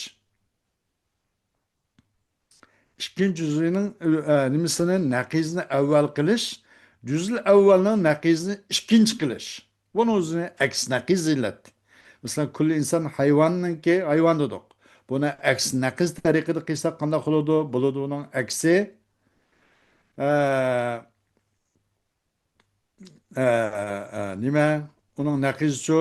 ئىككىنچى جۈزئىنىڭ، ئە، نېمىسىنى، نەقىزىنى ئەۋۋەل قىلىش، جۈزئىل ئەۋۋەلنىڭ نەقىزىنى ئىككىنچى قىلىش. بۇنىڭ ئۆزىنى ئەكس نەقىز دېيىلەتتى. مەسىلەن، كۈللى ئىنسان ھايۋاننىڭكى، ھايۋان دېدۇق. بۇنى ئەكس نەقىز تەرىقىدە قىلساق قانداق بولىدۇ؟ بولىدۇ، ئۇنىڭ ئەكسى، ئە، ئە، ئە، نېمە؟ ئۇنىڭ نەقىزىچۇ؟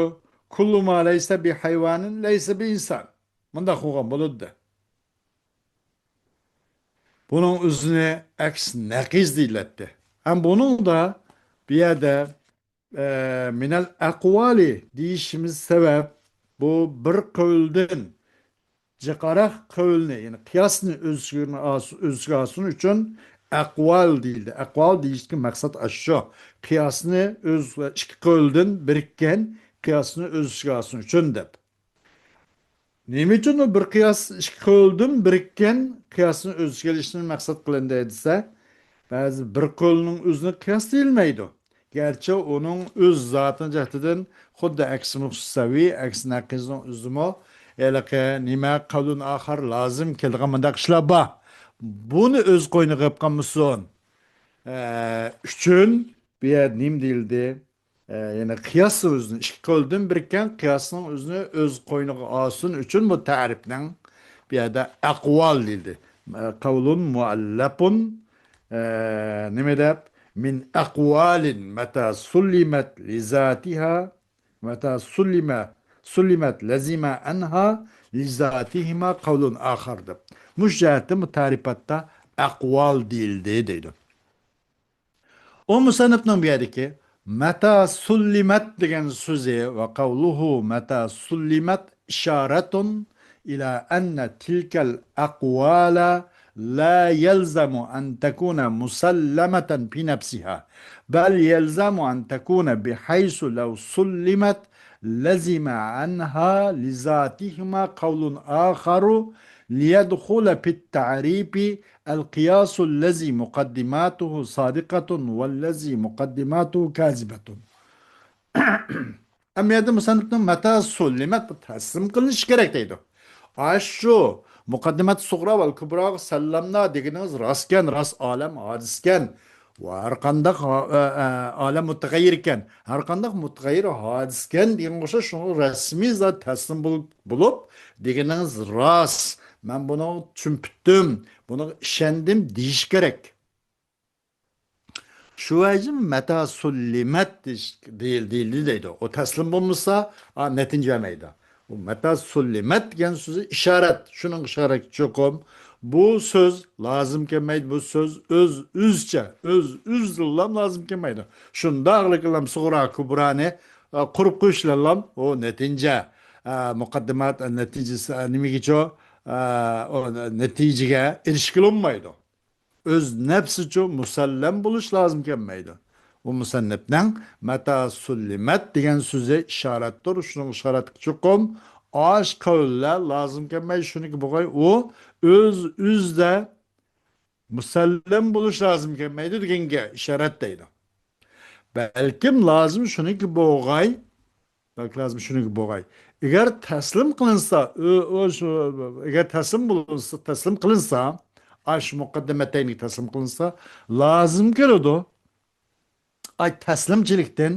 كۇللۇ ما لەيسە بى ھايۋانىن لەيسە بى ئىنسان. مۇنداق قىلغان بولىدۇ. بۇنىڭ ئۆزىنى ئەكس نەقىز دېيىلەتتى. ھەم بۇنىڭدا بۇ يەردە، ئە، مىنەل ئەقۋالى دېيىشىمىز سەۋەب، بۇ بىر قەۋلدىن جىقاراق قەۋلنى، يەنى قىياسنى ئۆز ئىچىگە ئاس-، ئۆز ئىچىگە ئالسۇن ئۈچۈن ئەقۋال دېيىلدى. ئەقۋال دېيىشتىكى مەقسەت ئاشۇ. قىياسنى ئۆز، ئىككى قەۋلدىن بىرىككەن قىياسنى ئۆز ئىچىگە ئالسۇن ئۈچۈن دەپ. نېمە ئۈچۈن ئۇ بىر قىياس ئىككى قەۋلدىن بىرىككەن قىياسنى ئۆز ئىچىگە ئېلىشنى مەقسەت قىلىندى دېسە، بەزى بىر قەۋلنىڭ ئۆزىنى قىياس دېيىلمەيدۇ. گەرچە ئۇنىڭ ئۆز زاتىنىڭ جەھىتىدىن خۇددى ئەكسى مۇستەۋى، ئەكسى نەقىزنىڭ ئۆزىمۇ ھېلىقى نېمە، قەۋلۇن ئاخار لازىم كېلىدىغان مۇنداق ئىشلار بار. بۇنى ئۆز قوينىغا ئېلىپ قالمىسۇن، ئە، ئۈچۈن بۇ يەردە نېمە دېيىلدى؟ ئە، يەنى قىياس ئۆزىنى، ئىككى قەۋلدىن بىرىككەن قىياسنىڭ ئۆزىنى ئۆز قوينىغا ئالسۇن ئۈچۈن بۇ تەرىپنىڭ بۇ يەردە ئەقۋال دېيىلدى. ئە، قەۋلۇن مۇئەللەپۇن، ئە، نېمە دەپ؟ مىن ئەقۋالىن مەتە سۇللىمەت لىزاتىھا، مەتە سۇللىمە، سۇللىمەت لەزىمە ئەنھا لىزاتىھىما قەۋلۇن ئاخار دەپ. مۇشۇ جەھەتتىن بۇ تەرىپاتتا ئەقۋال دېيىلدى دەيدۇ. ئۇ مۇسەننىپنىڭ بۇ يەردىكى مەتە سۇللىمەت دېگەن سۆزى ۋە قەۋلۇھۇ مەتە سۇللىمەت ئىشارەتۇن ئىلە ئەننە تىلكەل ئەقۋالە لا يلزم أن تكون مسلمة في نفسها، بل يلزم أن تكون بحيث لو سلمت لزم عنها لذاتهما قول آخر ليدخل في التعريف القياس الذي مقدماته صادقة والذي مقدماته كاذبة. ئەمما يەردە مۇسەننىپنىڭ مەتە سۇللىمەت، بۇ تەسلىم قىلىنىشى كېرەك دەيدۇ. ئاشۇ مۇقەددىمەت سۇغرا ۋە كۇبراغا سەللەمنا دېگىنىڭىز راستكەن، راست ئالەم ھادىسىكەن. ۋە ھەر قانداق ھا-، ئە، ئە، ئالەم مۇتەغەييىركەن. ھەر قانداق مۇتەغەييىر ھادىسىكەن دېگەنگە ئوخشاش، شۇنىڭغا رەسمىي زات تەسلىم بول-، بولۇپ، دېگىنىڭىز راست. مەن بۇنىڭغا چۈشىنىپ پۈتتۈم، بۇنىڭغا ئىشەندىم دېيىش كېرەك. شۇ ۋەجىدىن مەتە سۇللىمەت دېيىش-، دېيىل-، دېيىلدى دەيدۇ. ئۇ تەسلىم بولمىسا، ئا، نەتىجە بەرمەيدۇ. ئۇ مەتە سۇللىمەت دېگەن سۆزى ئىشارەت. شۇنىڭ ئىشارەت چوقۇم. بۇ سۆز لازىم كەلمەيدۇ. بۇ سۆز ئۆز ئۆزىچە، ئۆز ئۆزىدىنلا لازىم كەلمەيدۇ. شۇنداقلا سۇغرا كۇبرانى، ئا، قۇرۇپ قويۇشلىرىلا ئۇ نەتىجە، ئا، مۇقەددىمات، ئا، نەتىجىسى، ئا، نېمىگىچۇ، ئا، ئۇ نەتىجىگە ئېرىشكىلى بولمايدۇ. ئۆز نەپسىچۇ مۇسەللەم بولۇش لازىم كەلمەيدۇ. ئۇ مۇسەننىپنىڭ مەتە سۇللىمەت دېگەن سۆزى ئىشارەتتۇر. شۇنىڭ ئىشارەتكە چوقۇم ئاش قەۋللەر لازىم كەلمەي، شۇنىڭكى بولغاي ئۇ ئۆز ئۆزىدە مۇسەللەم بولۇش لازىم كەلمەيدۇ دېگەنگە ئىشارەت دەيدۇ. بەلكىم لازىم شۇنىڭكى بولغاي، بەلكى لازىم شۇنىڭكى بولغاي. ئەگەر تەسلىم قىلىنسا، ئۆ-، ئۆ-، شۇ، ئەگەر تەسلىم بولۇنسا، تەسلىم قىلىنسا، ئاش مۇقەددىمەتەينى تەسلىم قىلىنسا، لازىم كېلىدۇ. ئاي تەسلىمچىلىكتىن،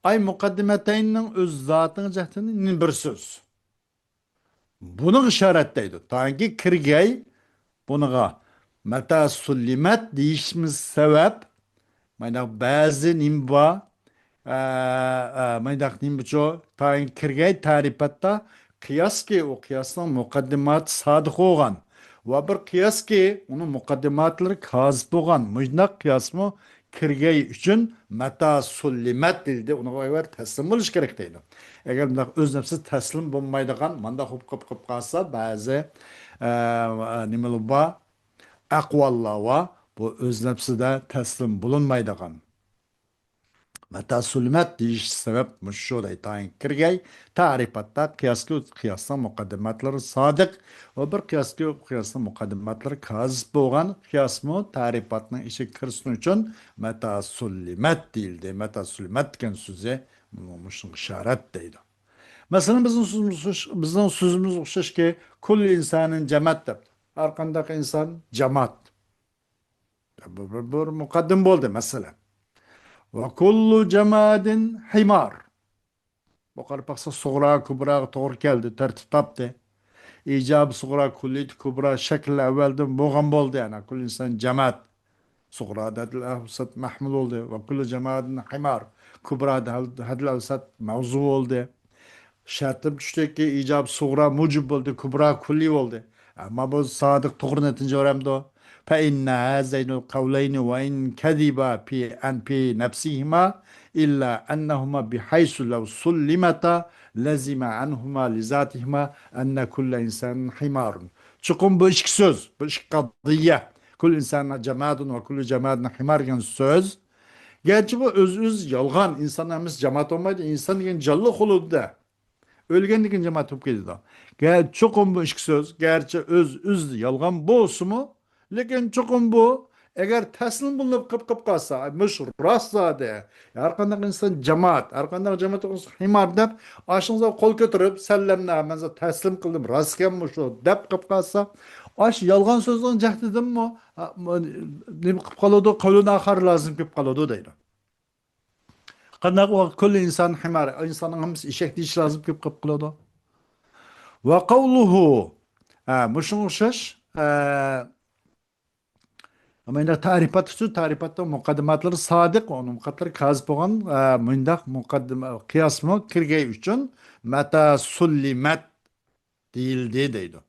ئاي مۇقەددىمەتەينىڭ ئۆز زاتىنىڭ جەھىتىدىن بىر سۆز. بۇنىڭغا ئىشارەت دەيدۇ. تاكى كىرگەي بۇنىڭغا مەتە سۇللىمەت دېيىشىمىز سەۋەب، مانداق بەزى نېمە بار، ئە، ئە، مانداق نېمە بۇچۇ، تاكى كىرگەي تەرىپاتتا قىياسكى، ئۇ قىياسنىڭ مۇقەددىماتى سادىق بولغان ۋە بىر قىياسكى، ئۇنىڭ مۇقەددىماتلىرى كازىپ بولغان. مۇنداق قىياسمۇ كىرگەي ئۈچۈن مەتە سۇللىمەت دېيىلدى، ئۇنىڭغا ئەۋەل تەسلىم بولۇش كېرەك دەيدۇ. ئەگەر مۇنداق ئۆز نەپسى تەسلىم بولمايدىغان، مانداق بولۇپ قېلىپ، قېلىپ قالسا، بەزى، ئە، نېمىلەر بار، ئەقۋاللار بار، بۇ ئۆز نەپسىدە تەسلىم بولۇنمايدىغان. مەتاسۇلمەت دېيىش سەۋەب مۇشۇ دەيدۇ. تايىن كىرگەي تەرىپاتتا قىياسكى قىياسنىڭ مۇقەددىماتلىرى سادىق ۋە بىر قىياسكى قىياسنىڭ مۇقەددىماتلىرى كازىپ بولغان قىياسمۇ تەرىپاتنىڭ ئىچىگە كىرسۇن ئۈچۈن مەتاسۇلمەت دېيىلدى. مەتاسۇلمەت دېگەن سۆزى مۇشۇنىڭغا ئىشارەت دەيدۇ. مەسىلەن، بىزنىڭ سۆزىمىز، بىزنىڭ سۆزىمىز ئوخشاشكى، كۇللى ئىنسانىن جامات دەپ. ھەر قانداق ئىنسان جامات. بۇ بىر، بىر مۇقەددىمە بولدى، مەسىلەن. ۋە كۇللۇ جامادىن ھىمار. بۇ قاراپ باقسا، سۇغرا كۇبراغا توغرا كەلدى، تەرتىپ تاپتى. ئىجاب سۇغرا، كۇللىيەت كۇبرا شەكلى ئەۋۋەلدىن بولغان بولدى، يەنى كۇللى ئىنسان جامات. سۇغرادا ھەددىل ئەۋسەت مەھمۇل بولدى. ۋە كۇللۇ جامادىن ھىمار. كۇبرادا ھەددىل ئەۋسەت مەۋزۇ بولدى. شەرتىم چۈشتىكى ئىجاب سۇغرا مۇجىب بولدى، كۇبرا كۇللى بولدى. ئەمما بۇ سادىق توغرا نەتىجە بەرەمدۇ؟ فإن هذين القولين وإن كذبا في أنف نفسهما إلا أنهما بحيث لو سلمتا لزم عنهما لذاتهما أن كل إنسان حمار. چوقۇم بۇ ئىككى سۆز، بۇ ئىككى قەزىيە، كۇللى ئىنسان جامادۇن ۋە كۇللى جامادىن ھىمار دېگەن سۆز، گەرچە بۇ ئۆز-ئۆزى يالغان، ئىنسان ھەممىسى جامات بولمايدۇ، ئىنسان دېگەن جانلىق بولىدۇ-دە. ئۆلگەندىن كېيىن جامات بولۇپ كېتىدۇ. گەر-، چوقۇم بۇ ئىككى سۆز، گەرچە ئۆز-ئۆزى يالغان بولسىمۇ، لېكىن چوقۇم بۇ، ئەگەر تەسلىم بولۇپ قېلىپ، قېلىپ قالسا، مۇشۇ راست زادى، ھەر قانداق ئىنسان جامات، ھەر قانداق جامات بولسا ھىمار دەپ، ئاشۇڭىزغا قول كۆتۈرۈپ، سەللەمنى، مەن تەسلىم قىلدىم، راستكەن مۇشۇ دەپ قېلىپ قالسا، ئاشۇ يالغان سۆزنىڭ جەھىتىدىنمۇ، ھە، نېمە قىلىپ قالىدۇ؟ قەۋلۇن ئاخار لازىم كېلىپ قالىدۇ دەيدۇ. قانداق ۋاقىت كۇللى ئىنسان ھىمار، ئىنساننىڭ ھەممىسى ئېشەك دېيىش لازىم كېلىپ قېلىپ قالىدۇ. ۋە قەۋلۇھۇ. ھە، مۇشۇنىڭغا ئوخشاش، ھە، ئەمما ئەندى تەرىپات ئۈچۈن، تەرىپاتنىڭ مۇقەددىماتلىرى سادىق، ئۇنىڭ مۇقەددىماتلىرى كازىپ بولغان، ھە، مۇنداق مۇقەددىمە، قىياسمۇ كىرگەي ئۈچۈن مەتاسۇللىمەت دېيىلدى دەيدۇ.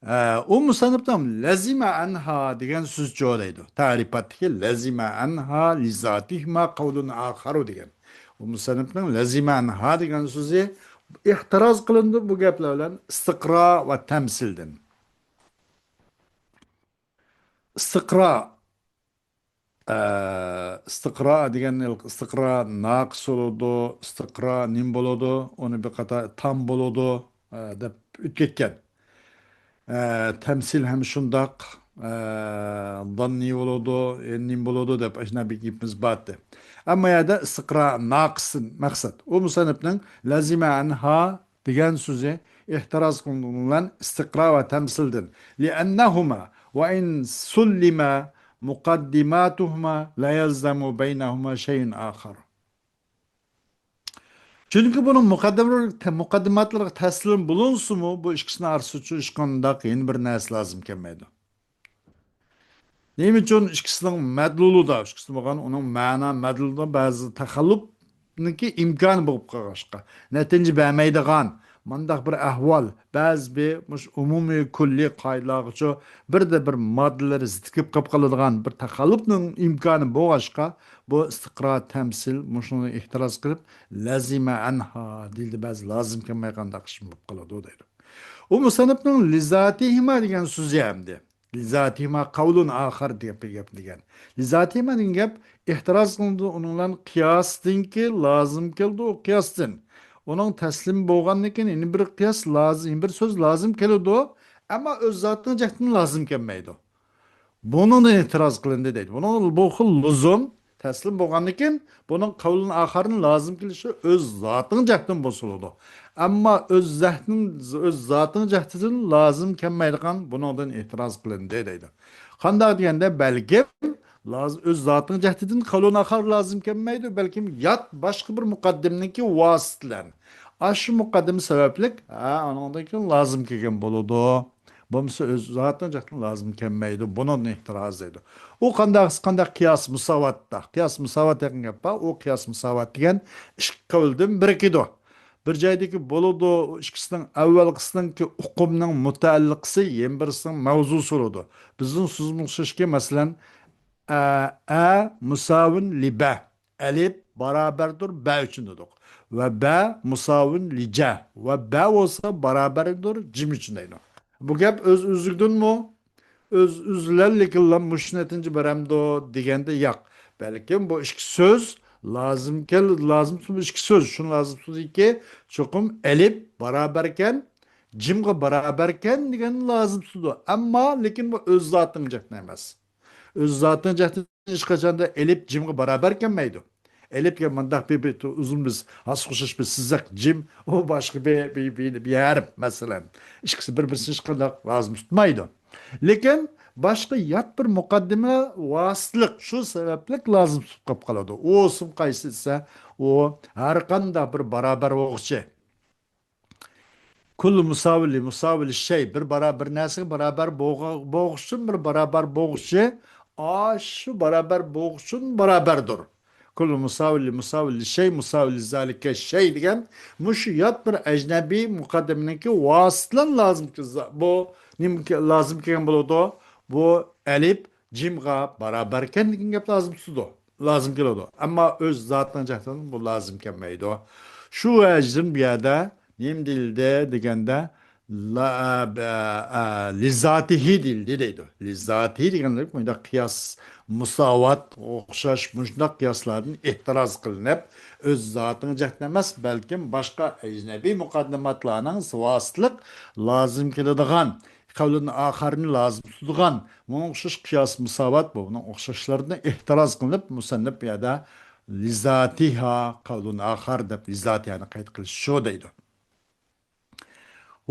ئە، ئۇ مۇسەننىپنىڭ لەزىمە ئەنھا دېگەن سۆزچۇ دەيدۇ. تەرىپاتتىكى لەزىمە ئەنھا لىزاتىھما قەۋلۇن ئاخارۇ دېگەن. ئۇ مۇسەننىپنىڭ لەزىمە ئەنھا دېگەن سۆزى ئېھتىراز قىلىنىدۇ بۇ گەپلەر بىلەن ئىستىقرا ۋە تەمسىلدىن. ئىستىقرا، ئە، ئىستىقرا دېگەن ئىستىقرا ناقىس بولىدۇ، ئىستىقرا نېمە بولىدۇ، ئۇنى بىر قاتار تام بولىدۇ، ئە، دەپ ئۆتۈپ كەتكەن. ئە، تەمسىل ھەم شۇنداق، ئە، داننى بولىدۇ، ئە، نېمە بولىدۇ دەپ ئاشۇنداق بىر گېپىمىز بار ئىدى. ئەمما يەردە ئىستىقرا ناقىستىن مەقسەت. ئۇ مۇسەننىپنىڭ لەزىمە ئەنھا دېگەن سۆزى ئېھتىراز قىلىنغان ئىستىقرا ۋە تەمسىلدىن. لىئەننەھۇما ۋە ئىن سۇللىما مۇقەددىماتۇھۇما لا يەلزەمۇ بەينەھۇما شەيئۇن ئاخار. چۈنكى بۇنىڭ مۇقەددىمە-، مۇقەددىماتلىرىغا تەسلىم بولۇنسىمۇ، بۇ ئىككىسىنىڭ ئارىسىدا ھېچقانداق يەنە بىر نەرسە لازىم كەلمەيدۇ. نېمە ئۈچۈن؟ ئىككىسىنىڭ مەدلۇلىدا، ئىككىسى بولغان ئۇنىڭ مەنا مەدلۇلىدا بەزى تەخەللۇپنىڭكى ئىمكانى بولۇپ قالغاچقا، نەتىجە بەرمەيدىغان مۇنداق بىر ئەھۋال، بەزى بىر مۇشۇ ئومۇمىي كۈللىي قائىدىلەرگىچۇ بىردە بىر ماددىلىرى زىت كېلىپ قېلىپ قالىدىغان بىر تەخەللۇپنىڭ ئىمكانى بولغاچقا، بۇ ئىستىقرا تەمسىل مۇشۇنى ئېھتىراز قىلىپ، لەزىمە ئەنھا دېيىلدى، بەزى لازىم كەلمەي قانداق ئىش بولۇپ قالىدۇ دەيدۇ. ئۇ مۇسەننىپنىڭ لىزاتىھىما دېگەن سۆزى ئەمدى. لىزاتىھىما قەۋلۇن ئاخار دېگەن گەپ دېگەن. لىزاتىھىما دېگەن گەپ ئېھتىراز قىلىنىدۇ، ئۇنىڭ بىلەن قىياستىنكى لازىم كېلىدۇ، ئۇ قىياستىن. ئۇنىڭ تەسلىم بولغاندىن كېيىن يەنە بىر قىياس لازىم، يەنە بىر سۆز لازىم كېلىدۇ، ئەمما ئۆز زاتىنىڭ جەھىتىدىن لازىم كەلمەيدۇ. بۇنىڭدىن ئېتىراز قىلىندى دەيدۇ. بۇنىڭ بۇ خىل لۇزۇم تەسلىم بولغاندىن كېيىن، بۇنىڭ قەۋلۇن ئاخارنىڭ لازىم كېلىشى ئۆز زاتىنىڭ جەھەتتىن بولسىلىدۇ. ئەمما ئۆز زەھتىن-، ئۆز زاتىنىڭ جەھىتىدىن لازىم كەلمەيدىغان بۇنىڭدىن ئېتىراز قىلىندى دەيدۇ. قانداق دېگەندە، بەلكىم لاز-، ئۆز زاتىنىڭ جەھىتىدىن قەۋلۇن ئاخار لازىم كەلمەيدۇ، بەلكىم يات باشقا بىر مۇقەددىمىنىڭكى ۋاسىتە بىلەن. ئاشۇ مۇقەددىمە سەۋەبلىك، ھە، ئۇنىڭدىن كېيىن لازىم كەلگەن بولىدۇ. بولمىسا ئۆز زاتىنىڭ جەھەتتىن لازىم كەلمەيدۇ. بۇنىڭدىن ئېتىراز دەيدۇ. ئۇ قانداق، قانداق قىياس مۇساۋاتتا؟ قىياس مۇساۋات دېگەن گەپ بار. ئۇ قىياس مۇساۋات دېگەن ئىككى قەۋلدىن بىرىكىدۇ. بىر جايدىكى بولىدۇ، ئىككىسىنىڭ ئەۋۋەلقىسىنىڭكى ئۇقۇمنىڭ مۇتەئەللىقىسى، يەنە بىرسىنىڭ مەۋزۇسى بولىدۇ. بىزنىڭ سۆزىمىزگە ئوخشاشكى، مەسىلەن، ئە، ئە مۇساۋىن لى بە. ئەلىپ بارابەردۇر بە ئۈچۈن دېدۇق. ۋە بە مۇساۋىن لى جە. ۋە بە بولسا بارابەردۇر جىم ئۈچۈن دەيدۇ. بۇ گەپ ئۆز-ئۆزلۈكىدىنمۇ؟ ئۆز-ئۆزلەنلىكىلا مۇشۇ نەتىجە بېرەمدۇ دېگەندە ياق. بەلكىم بۇ ئىككى سۆز لازىمكەن، لازىم تۇتۇلۇش ئىككى سۆز. شۇنىڭ لازىم تۇتۇلۇشى چوقۇم ئەلىپ بارابەركەن، جىمغا بارابەركەن دېگەن لازىم تۇتۇلىدۇ. ئەمما، لېكىن بۇ ئۆز زاتىنىڭ جەھىتىدىن ئەمەس. ئۆز زاتىنىڭ جەھىتىدىن ھېچقاچاندا ئەلىپ جىمغا بارابەر كەلمەيدۇ. ئەلىپ دېگەن مۇنداق بىر، بىر ئۇزۇن بىز ھاسا ئوخشاش بىر سىزىق جىم، ئۇ باشقا بىر، بىر، بىر، بىر ھەرپ، مەسىلەن. ئىككىسى بىر-بىرسىنى ھېچقانداق لازىم تۇتمايدۇ. لېكىن باشقا يات بىر مۇقەددىمە ۋاسىتىلىك، شۇ سەۋەبلىك لازىم تۇتۇپ قېلىپ قالىدۇ. ئۇ ئىسىم قايسى دېسە، ئۇ ھەر قانداق بىر بارابەر بولغۇچى. كۇللۇ مۇساۋىلى، مۇساۋىلى شەي، بىر بارا-، بىر نەرسىگە بارابەر بولغا-، بولغۇچ ئۈچۈن بىر بارابەر بولغۇچى، ئاشۇ بارابەر بولغۇچ ئۈچۈن بارابەردۇر. كۇللۇ مۇساۋىلى، مۇساۋىلى شەي، مۇساۋىلى زالىكە شەي دېگەن مۇشۇ يات بىر ئەجنەبىي مۇقەددىمىنىڭكى ۋاسىتىلەن لازىم كېلىدۇ. بۇ نېمە لازىم كەلگەن بولىدۇ؟ بۇ ئەلىپ جىمغا بارابەركەن دېگەن گەپ لازىم تۇتىدۇ. لازىم كېلىدۇ. ئەمما ئۆز زاتىنىڭ جەھەتتىن بۇ لازىم كەلمەيدۇ. شۇ ۋەجىدىن بۇ يەردە نېمە دېيىلدى دېگەندە، لا-، ئە، ئە، لىزاتىھى دېيىلدى دەيدۇ. لىزاتىھى دېگەندە مۇنداق قىياس، مۇساۋات، ئوخشاش مۇشۇنداق قىياسلاردىن ئېھتىراز قىلىنىپ، ئۆز زاتىنىڭ جەھەتتىن ئەمەس، بەلكىم باشقا ئەجنەبىي مۇقەددىماتلارنىڭ ۋاسىتىلىق لازىم كېلىدىغان، قەۋلۇن ئاخارنى لازىم تۇتىدىغان، بۇنىڭغا ئوخشاش قىياس مۇساۋات، بۇنىڭ ئوخشاشلىرىدىن ئېھتىراز قىلىنىپ، مۇسەننىپ بۇ يەردە لىزاتىھا قەۋلۇن ئاخار دەپ لىزاتىھانى قەيت قىلىش شۇ دەيدۇ.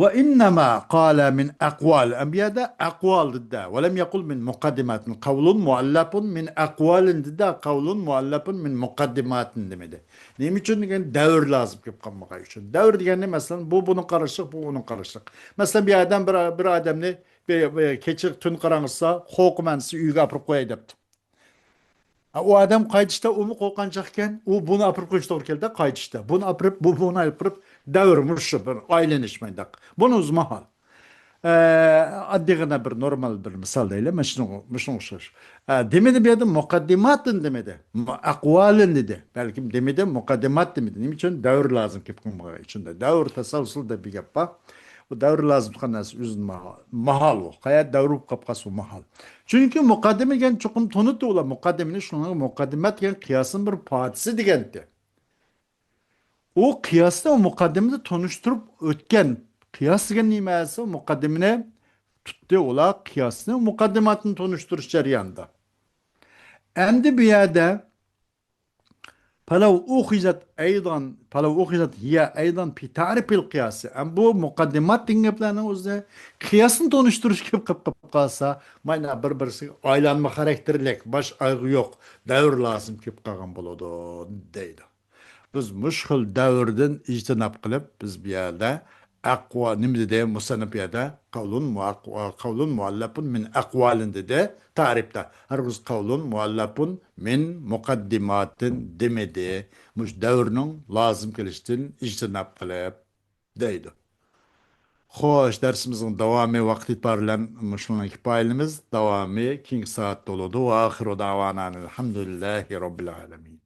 وإنما قال من أقوال، ئەم بۇ يەردە ئەقۋال دېدى، ولم يقل من مقدمات، قەۋلۇن مۇئەللەپۇن مىن ئەقۋالىن دېدى، قەۋلۇن مۇئەللەپۇن مىن مۇقەددىماتىن دېمىدى. نېمە ئۈچۈن دېگەن دەۋر لازىم كېلىپ قالمىغان ئۈچۈن. دەۋر دېگەندە، مەسىلەن، بۇ بۇنىڭ قارىشلىق، بۇ ئۇنىڭ قارىشلىق. مەسىلەن، بىر ئادەم بىر، بىر ئادەمنى بىر، بىر كېچە تۈن قاراڭغۇسىدا قورقىمەن دېسە، ئۆيگە ئاپىرىپ قوياي دەپتۇ. ئا، ئۇ ئادەم قايتىشتا ئۇمۇ قورققانچاق ئىكەن، ئۇ بۇنى ئاپىرىپ قويۇشى توغرا كېلىدۇ قايتىشتا. بۇنى ئاپىرىپ، بۇ، بۇنى ئاپىرىپ، دەۋر مۇشۇ بىر ئايلىنىش مۇنداق. بۇنىڭ ئۆزى ماھال. ئە، ئاددىيغىنا بىر نورمال بىر مىسال دەيلى، مانا شۇنىڭغا، مۇشۇنىڭغا ئوخشاش. ئە، دېمىدى بۇ يەردە مۇقەددىماتىن دېمىدى. مۇ-، ئەقۋالىن دېدى. بەلكىم دېمىدى، مۇقەددىمات دېمىدى. نېمە ئۈچۈن؟ دەۋر لازىم كېلىپ قالمىغان ئۈچۈن. دەۋر تەسەلسۇل دەپ بىر گەپ بار. بۇ دەۋر لازىم تۇتقان نەرسە ئۆزىدىن ماھال. ماھال ئۇ. قەيەردە دەۋر بولۇپ قاپ قالسا ئۇ ماھال. چۈنكى مۇقەددىمە دېگەن چوقۇم تونۇتتى ئۇلار. مۇقەددىمىنى شۇنىڭغا مۇقەددىمات دېگەن قىياسنىڭ بىر پارچىسى دېگەنتى. ئۇ قىياسنى ئۇ مۇقەددىمىدە تونۇشتۇرۇپ ئۆتكەن. قىياس دېگەن نېمە دېسە، مۇقەددىمىنى تۇتتى ئۇلار، قىياسنى مۇقەددىماتنى تونۇشتۇرۇش جەريانىدا. ئەمدى بۇ يەردە فلو أخذت أيضا، فلو أخذت هي أيضا في تعريف القياس. ئەم بۇ مۇقەددىمات دېگەن گەپلەرنىڭ ئۆزى قىياسنى تونۇشتۇرۇش كېلىپ قېلىپ قالسا، مانا بىر-بىرسىگە ئايلانما خاراكتېرلىك، باش ئايىغى يوق دەۋر لازىم كېلىپ قالغان بولىدۇ دەيدۇ. بىز مۇشۇ خىل دەۋردىن ئىجتىناب قىلىپ، بىز بۇ يەردە ئەقۋا-، نېمە دېدى؟ مۇسەننىپ بۇ يەردە قەۋلۇن مۇئەق-، قەۋلۇن مۇئەللەپۇن مىن ئەقۋالىن دېدى تەرىپتە. ھەرگىز قەۋلۇن مۇئەللەپۇن مىن مۇقەددىماتىن دېمىدى. مۇشۇ دەۋرنىڭ لازىم كېلىشىدىن ئىجتىناب قىلىپ دەيدۇ. خوش، دەرسىمىزنىڭ داۋامى ۋاقىت ئېتىبارى بىلەن مۇشۇنىڭ كۇپايىلىمىز. داۋامى كېيىنكى سائەتتە بولىدۇ. وآخر دعوانا أن الحمد لله رب العالمين.